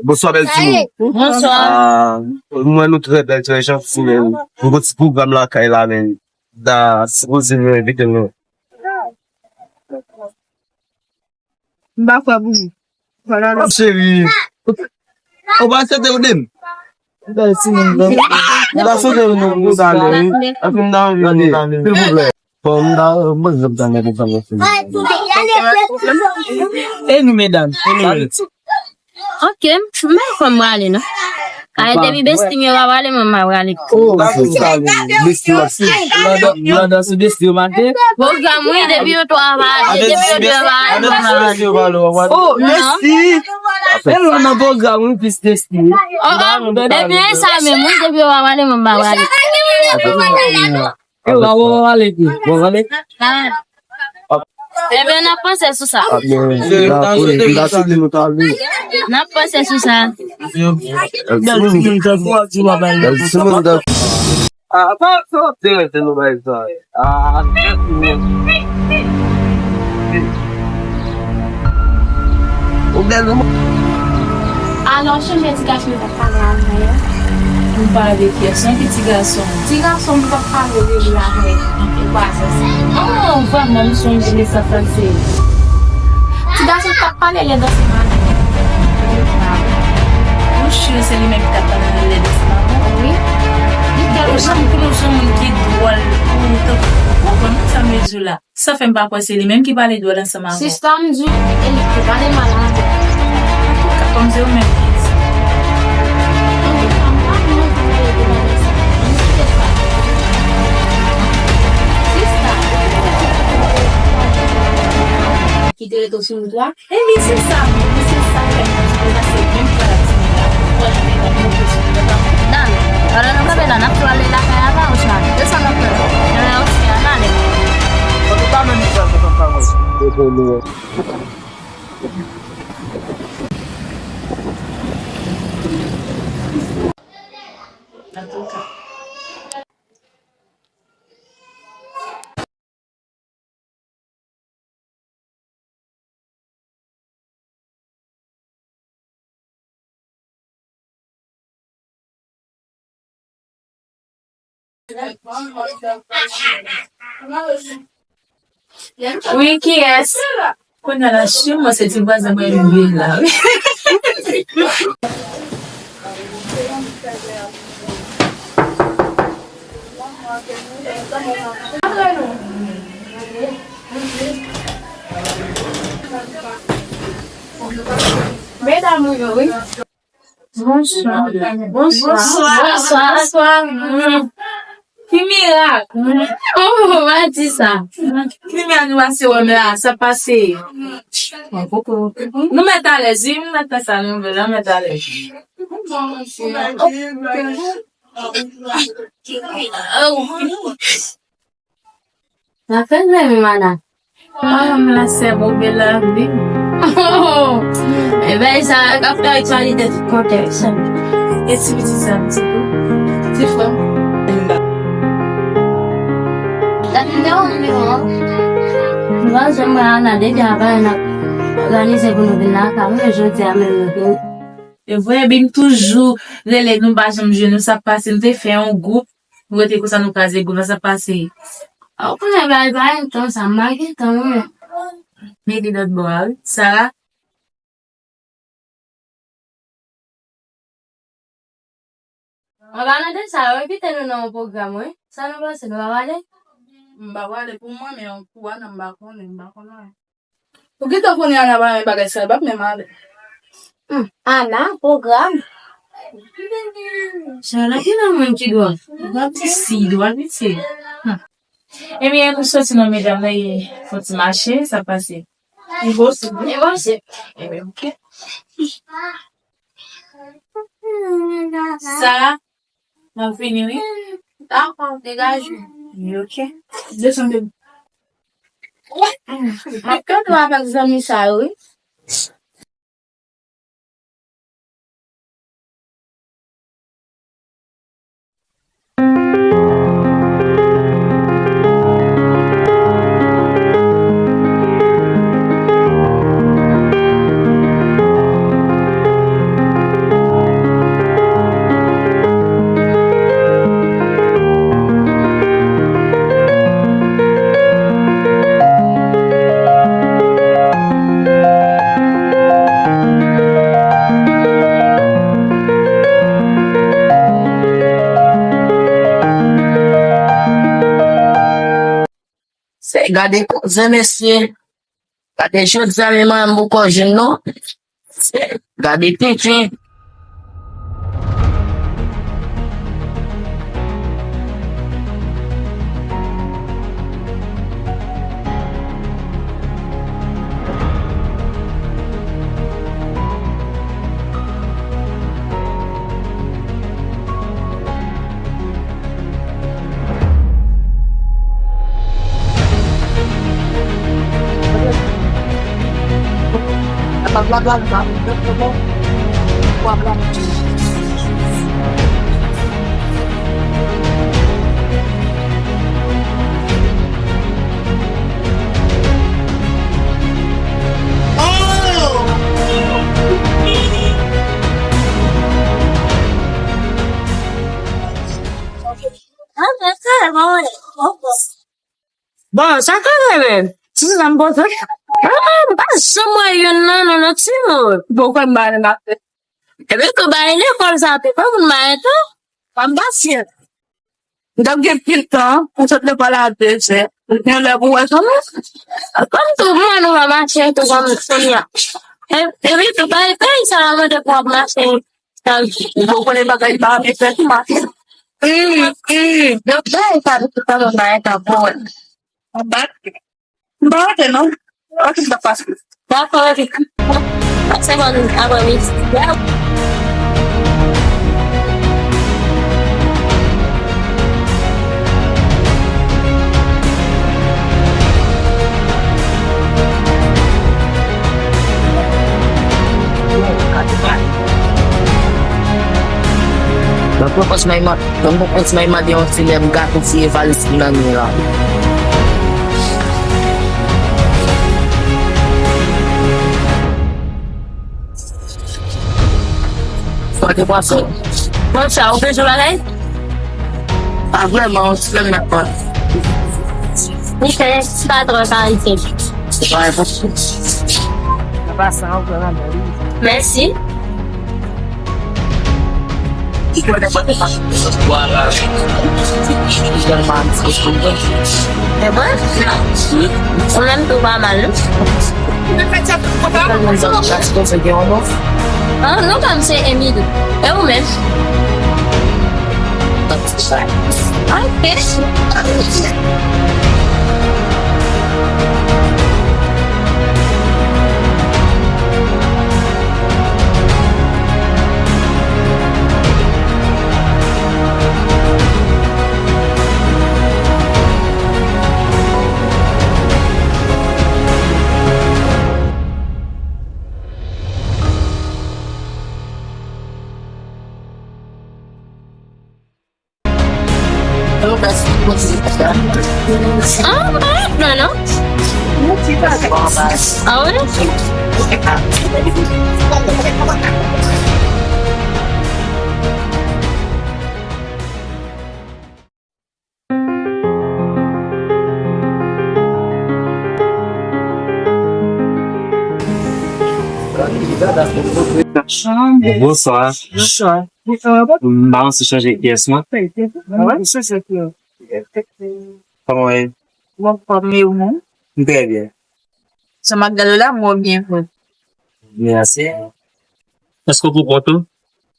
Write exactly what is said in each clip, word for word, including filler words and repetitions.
Bonswa, bèl timoun. Bonswa. Ah, mwen nou trè bèl, trè janti, men nou gon ti pwogram lakay la, men Da sipoze nou envite nou. M pa kwè pou ou. Cheri. Ou pa aksepte ou di m? Bèl timoun, bèl. M pa aksepte nou pou sa, wi. Anfen, m ta anvi nou pale. Silvouplè. Bon, m ta, bon, m ta mete sa nan fim. E nou, medam? E nou, medam? Ok, m pa kwè m prale, non. Ay, depi besti m yo pa prale, mwen m pa prale. Oh, besti w ap swiv. Landan sou besti yo maten. Pwogram, wi, depi yo twa pa prale, depi yo twa pa prale, mwen m pa prale. Oh, besti. E nou nan pwogram, wi, plis besti. Oh, oh, ebyen, e sa menm, wi, depi yo pa prale, mwen m pa prale. Yo, w ap wale pi. W ap wale? Ebyen, n ap panse sou sa. N ap panse sou sa. Ah, sa, sa w ap deranje nou bay sa. Ah, ou bèl, non? Alò, chonje ti gason yo t ap pale avè w? M pale de kiyès? Yon ki ti gason? Ti gason m t ap pale de li avè w. Ou pa sanse. Oh, vrèman, m sonje de sa, sa l se. Ti gason k t ap pale lèd ansanm avè w. Ou si se li menm ki t ap pale lèd ansanm avè w? Wi. Li tèlman. Ou janm konnen w se yon moun ki dwòl, ou tankou, ou konprann sa m vle di w la? Sa fè m pa kwè se li menm ki pale dwòl ansanm avè w. Sista, m di w, e li ki pale mal avè w. Antouka, kòm se ou menm ki di. Antouka, m pa mwen ki pale dwòl ansanm avè w. M kite sa. Sista, ou kite sa. Ki te rete w sou wout la? Ebyen, se sa menm, se sa menm. Mwen se menm pral ap di nou la. Pral ap di nou la. Dan, pandan nou kanpe la, n ap tou ale lakay Ava, Ousmane. Se sa n ap fè. Ebyen, oke, ann ale. Antouka, menm sa, se konsa mwen. Antouka. Wi, kiyès? Kounye a la, si mwen se ti vwazen mwen, m vin la, wi. Medam ou yo, wi. Bonswa. Bonswa. Bonswa. Bonswa. Bonswa. Mm. Ki mirak. Mm. Oh, pa di sa. Ki mirak nou pase wè m la, sa pase. Bon, koko. Nou mèt alèz, wi, nou mèt fè sa nou vle, nou mèt alèz. Oh. Sa fè l menm, Mana? Ah, m la sè move lavi. E bay sa k ap fè aktyalite tout kote, sa. E ti pitit sa, m ti tou. Ti frè m. Sa ki te anvi, non? M pa janm wè Ana depi avè n ap òganize pou nou vin lakay mwen jodi a menm nou vin. E vre, epi m toujou rele nou, m pa janm jwenn nou, sa k pase, nou te fè yon gwoup. Nou rete konsa, nou kraze gwoup la, sa pase. Ou konnen bagay pa gen tan sa, m pa gen tan non. Men li lòt bò a, wi. Sara? An palan de sa, yo envite nou nan yon pwogram, wi. Sa nou panse, nou pa prale? M pa prale pou mwen, men pou Ana, m pa konnen, m pa konnen. Ou gentan konnen Ana pa renmen bagay sa, l p ap menm ale. Hmm, Ana, pwogram. Sa la, ki nan moun ki dwòl? Dwòl piti, dwòl piti. Hmm. Ebyen, nou soti non, medam, nou ye fon ti mache, sa pase. Enposib. Enposib. Ebyen, oke. Sa, M ap vini, wi. Dakò, degaje w. Wi, oke. Desann, bebe. M ap tande w avèk zanmi sa yo, wi. Se gade koze, mesye. Gade jodi a, men mwen m poko jwenn non. Se gade tenten. Bon, sa ka rele? Si se sa m poze. Ah, m pa janm wè youn nan nou, non, timoun. Bon, kòm ba nan afè. Epi tou bay lekòl sa tou, pa moun mayen tou. Pa m pasyan. M t ap gen pil tan pou sot lekòl a de zè. Ou gen lè pou wè sa non. Kòm tou mwen nou pa mache tou kòm kounye a. E- Epi tou bay bay sa la mande pou ap mache. Ou konnen bagay pa ap fè tou mache. Hum, hum. Yo bay sa tou sa mwen mayen tan pou wè. An bat. M pa rete non. Ann fè sa pase. Dakò, Eric. Pase bòn aprèmidi. Nan pwopòs may Nan pwopòs may mande yon ti lè m gato ti evalis ki nan men la. Mande pwason. Bon, sa, ou bezwen bagay? Pa vrèman, yon ti lè m nan pwòs. Li fè pa twò kalite. Se pa enpòtan. Nan pasan, ou vrèman bèl, wi. Mèsi. Ou menm tou pa mal, non? Ah, non pa m se Emily. E ou menm? Ok. Ah, m pa wè plan non. Ah wi? Bonswa. Bonswa. M pa ranse chanje pyès mwen. Wi, se se ke. Kòman w ye? Mwen fòme ou menm? M trè byen. Sa m ap gade w la, mwen byen vre. Mèsi. Èske w pou kont ou?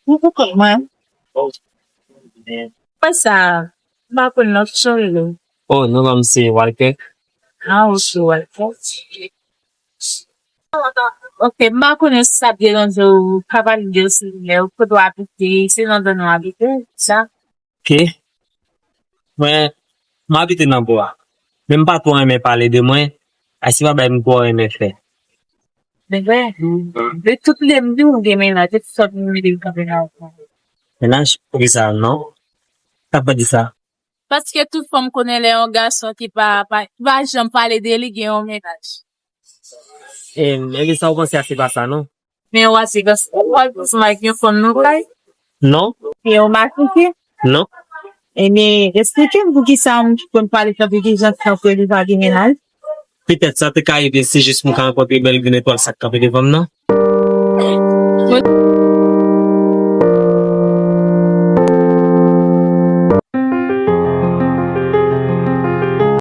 Mwen pou kont mwen. Mwen sa, m pa konn non, ki jan w rele w? Oh, non, non, m se Walter. Ah, ok, Walter. Ok, m pa konnen si sa ap deranje w, pa pale de w, silvouplè, kote w abite, se nan zòn ou abite, sa. Ok. Mwen, m abite nan bò a. Men m pa twò renmen pale de mwen, a se pa bagay m twò renmen fè. Men vre, de tout lè m di w gen mennaj, e tout sòt moun mete l kanpe nan ou. Mennaj? Poukisa non? Sa fè di sa? Paske tout fanm konnen lè yon gason ki pa, pa, pa janm pale de li gen yon mennaj. E, ebyen sa w panse a se pa sa non. Men w ase gason, w al ansanm ak yon fanm nan kay? Non. E w matrike? Non. Ebyen, eksplike m poukisa yon moun ki konn pale tankou Giljan tankou li pa gen mennaj? Petèt sa te ka rive, se jis m ka rankontre bèl grenn etwal sa k kanpe devan m nan.